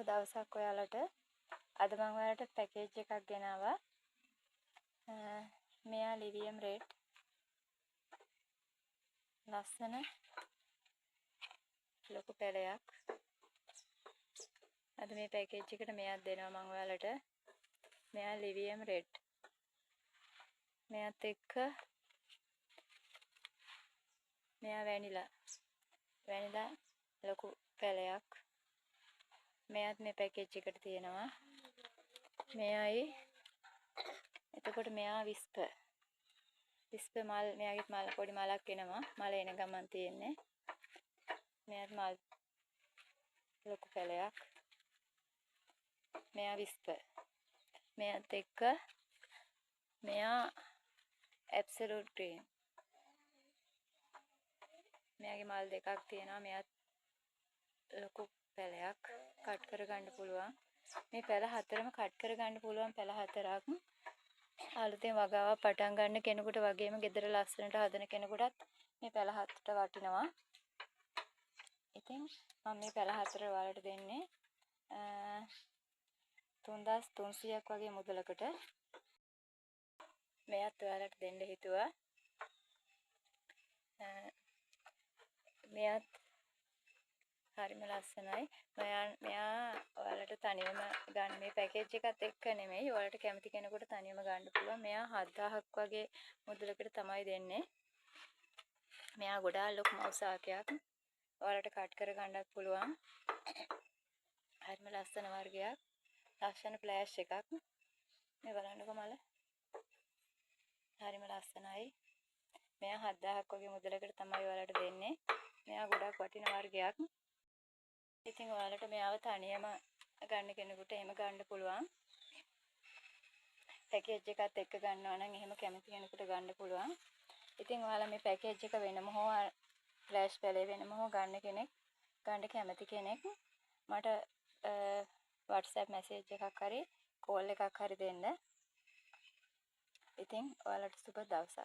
සුබ දවසක් ඔයාලට. අද මම ඔයාලට පැකේජ් එකක් ගෙනාවා. මෙයා ලිවියම් රෙඩ්. ලස්සන ලොකු පැලයක්. අද මේ පැකේජ් එකට මෙයාත් දෙනවා මම ඔයාලට. මෙයා ලිවියම් රෙඩ්. මෙයාත් එක්ක මෙයා වැනිලා. වැනිලා ලොකු පැලයක්. මෙයාත් මේ පැකේජ් එකට තියෙනවා. මෙයයි එතකොට මෙයා විස්පර්. විස්පර් මල්, මෙයාගෙත් මල් පොඩි මලක් එනවා. මල එන ගමන් තියෙන්නේ. මෙයාත් මල් ලොකු පැලයක්. මෙයා විස්පර්. මෙයාත් එක්ක මෙයා ඇබ්සලූට් ග්‍රීන්. මෙයාගේ මල් දෙකක් තියෙනවා. මෙයාත් ලොකු පැලයක්. කට් කරගන්න පුළුවන්. මේ පැල හතරම කට් කරගන්න පුළුවන් පැල හතරක්. අලුතෙන් වගාවක් පටන් ගන්න කෙනෙකුට වගේම ගෙදර ලස්සනට හදන කෙනෙකුටත් මේ පැල හතරට වටිනවා. ඉතින් මම මේ පැල හතර ඔයාලට දෙන්නේ 3300ක් වගේ මුදලකට. මෙයත් ඔයාලට දෙන්න හිතුවා. මෙයත් හරිම ලස්සනයි. මෙයා ඔයාලට තනියම ගන්න මේ පැකේජ් එකත් එක්ක නෙමෙයි. ඔයාලට කැමති කෙනෙකුට තනියම ගන්න පුළුවන්. මෙයා 7000ක් වගේ මුදලකට තමයි දෙන්නේ. මෙයා ගොඩාක් ලොකු මවුසාකයක්. ඔයාලට කට් කරගන්නත් පුළුවන්. හරිම ලස්සන වර්ගයක්. ලස්සන ෆ්ලෑෂ් එකක්. මේ බලන්නකෝ මල. හරිම ලස්සනයි. මෙයා 7000ක් වගේ මුදලකට තමයි ඔයාලට දෙන්නේ. මෙයා ගොඩක් වටින වර්ගයක්. ඉතින් ඔයාලට මෙයාව තනියම ගන්න කෙනෙකුට එහෙම ගන්න පුළුවන්. පැකේජ් එකත් එක්ක ගන්නවා නම් එහෙම කැමති කෙනෙකුට ගන්න පුළුවන්. ඉතින් ඔයාලා මේ පැකේජ් එක වෙනම හෝ ෆ්ලෑෂ් පැලේ වෙනම හෝ ගන්න කෙනෙක්, ගන්න කැමති කෙනෙක් මට WhatsApp message එකක් හරි කෝල් එකක් හරි දෙන්න. ඉතින් ඔයාලට සුබ දවසක්.